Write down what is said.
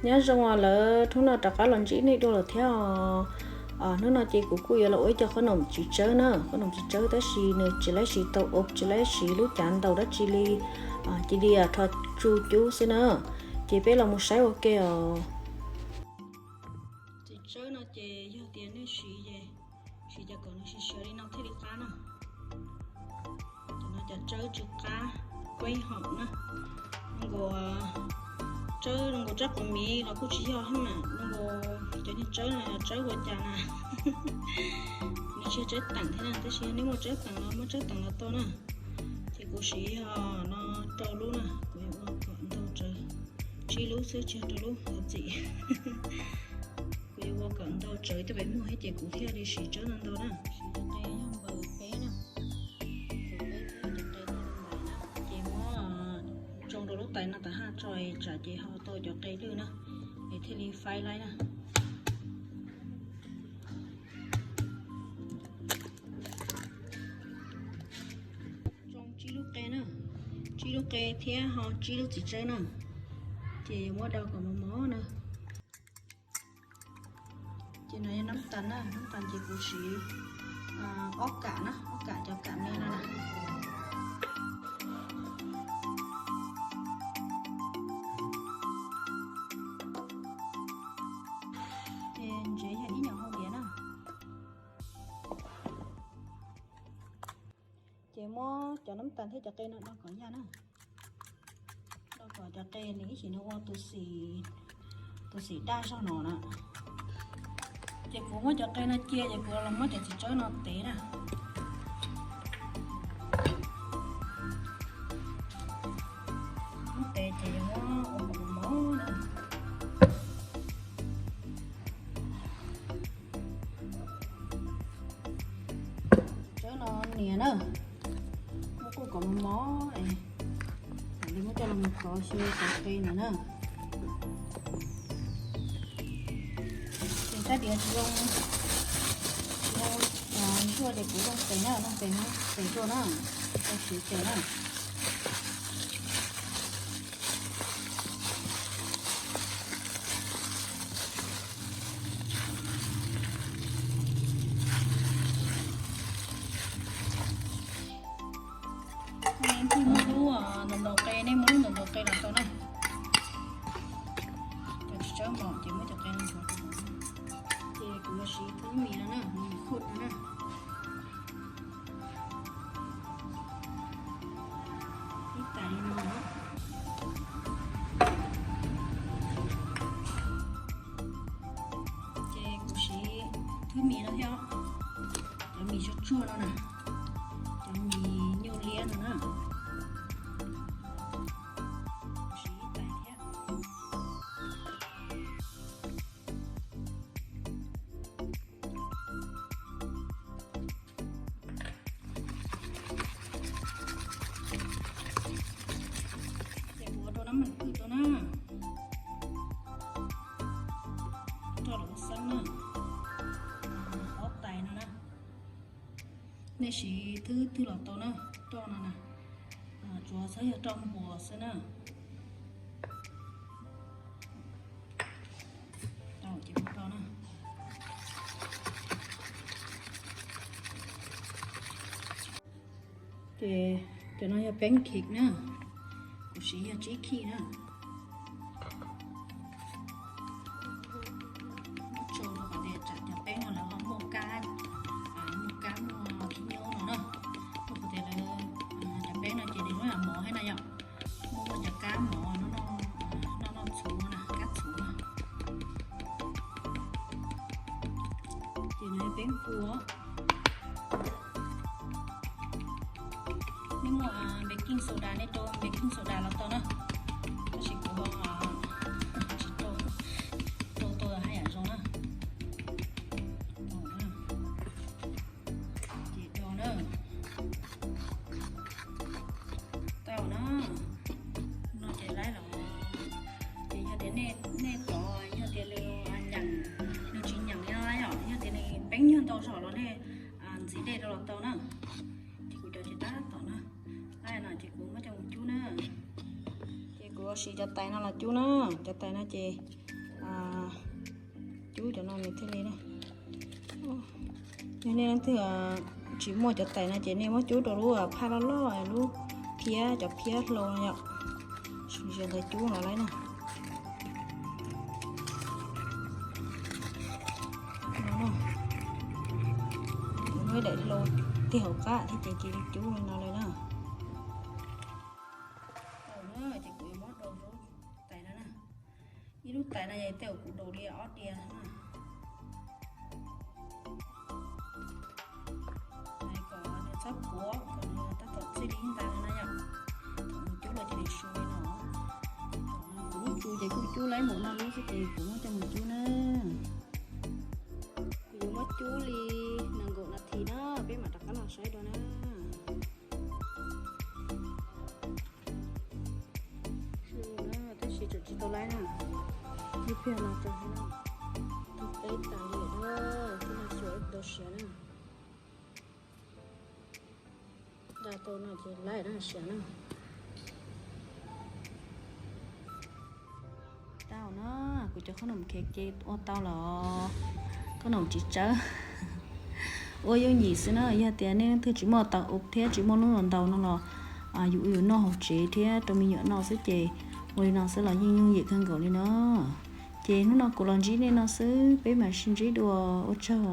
Nyob zoo os, lawv hnub no rov qab los ntsib nej dua lawm thiab os. Hnub no ces kuv kuj yuav los ua ib co qhob noom txiv tsawb na, qhob noom txiv tsawb tab sis nws tsis laib siv tau ob, tsis laib siv lub cav ntaus dab tsi li, cia li rho tsu cub xwb na. Ces peb los mus saib ua ke os. Txiv tsawb no ces yog tias nej siv, siv cov kom nws siav siav li no thiaj li qab na. Cov no cov tsawb tsw qab, kuaib haum na. Tsawb zoo nkaus tsawb quav miv los kuj tsis yog thiab mas, zoo nkaus cov niag tsawb no yog tsawb ua cas na. Nws tsis yog tsawb teem thiab na, tab sis yog nej muaj tsawb teem los muab tsawb teem los tau na. Ces kuv siv yog no rau lub na, kuv yuav ua kom ntau tsawv, tsib lub xwb tsis yog rau lub hauv txim. Kuv yuav ua kom ntau tsawv coj pem muag thiab ces kuv thiaj li siv tsawb ntau ntau na. Siv cov qe yog npaws peb na, npaws peb thiab cov qe lwj npaws na. Ces muab tsoo rau lub tais no tas haj tso tsam ces ho tau cov qe lwj na, es thiaj li faib laib na. Tsoo tsib lub qe na, tsib lub qe thiab ho tsib lub txiv tsawb na. Ces yuav muab do kom mos mos na. Ces no yog nab tas na, nab tas ces kuv siv ob kam na, ob kam cov kam me no na. Ces ntsev yog ib nyuag hau diav na. Ces muab cov nab tas thiab cov qe no do kom yaj na. Do kom cov qe nws ib chim nws ua tus xim daj zog no na. Ces kuv muab cov qe no cia ces kuv los muab cov txiv tsawb no tev na. Muab tev ces yuav muab ua kom mos mos na. Tsawb no nias na, muab kuj kom mos mos, mam li muab coj los mus kov xyaw kov qe ntawd na. Ces sab diav tsis zoo, tsis zoo ntsuag ces kuv zoo tes na, zoo tes muab tes tuaj na, tsis tau siv tes na. Nej muaj lub ntaus ntaus qe, nej muaj lub ntaus ntaus qe los tau na. Cov tsis txawb mos ces muab cov qe no ntxuav rau hauv. Ces kuv yuav siv thwb mis no na, mis khum no na. Ib tais li no. Ces kuv siv thwb mis no thiab, cov mis tsuag tsuag no na, cov mis nyuj liab no na. Kuv siv ib tais thiab. Ces kuv ua rau nab mas pwj rau na, rau lawv xeeb na, ob tais no na. Nej siv thwb twg los tau na, roj no na, tsuav txhob yog roj npua xwb na. Tau ces ua rau na. Ces cov no yog peeb khim na, kuv siv yog tsib khim na. Muab tsoo rau qhov tias tsam cov peeb no lawv ho muaj kab, muaj kab muaj khib nyob no na. Rau qhov tias lawv, cov peeb no ces nws lub yam mov thiab na yom. Muaj muaj cov kab mov no, noj noj txhuv na, kab txhuv na. Ces nws yog peeb pua. Nej muaj baking soda nej rau baking soda los tau na, tab sis kuv ho tsis rau, rau tau haj yam zoo na. Ces do na. Tau na. No ces laib los. Ces yog tias nej tov, yog tias nws nyeem, nws tsis nyeem li no na yom, yog tias nws peeb nyuag ntau zog los nej ntxiv dej rau los tau na. Ces kuv cov tsis tab tom na. Laib no ces kuv muab coj mus cub na. Ces kuv Siv cov tais no los cub na, cov tais no ces cub cov no nws thiaj li na. Yog nej leej twg tsis muaj cov tais no ces nej muab cub rau lub phaj loj loj, lub phiab, cov phiab hlau no yom. Siv ntawd cub no lawm na. Muab daim hlau tig hauv qab thiab ces cia li cub li no lawm na. Tau na, ces kuv yuav muab daus lub tais no na. Ib lub tais no yog tej uas kuv daus li ob diav na. Kom nws txhob puav, kom nws tab tom txij li ib nta no na yom. Thaum mus cub los ces nws su li no. Kuv lub tsu ces kuj cub laib npaum no lub xwb ces kuv muab coj mus cub na. Kuv yuav muab cub li nees nkaum nas this na, peb mam rov qab los saib dua na. Tab sis tseem tsis tau laib na. Ib pliag no tau laib na. Tau qeb tas li na, twb no xyuas ib tau siav na. Nqa tau no ces laib na, siav na. Tau na, kuv cov khob noom khiav ces ua tau los, khob noom tsis tsawb. Ua yooj yim xwb na, yog tias nej leej twg tsis muaj tais ua thiab tsis muaj lub no ntaus no los yus ua yus noj hauv tsev thiab rau me nyuam noj xwb ces ua li no xwb los yeej yooj yim kawg nkaus li na. Ces hnub no kuv los ntsib nej no xwb, peb mam sib ntsib dua, ua tsaug.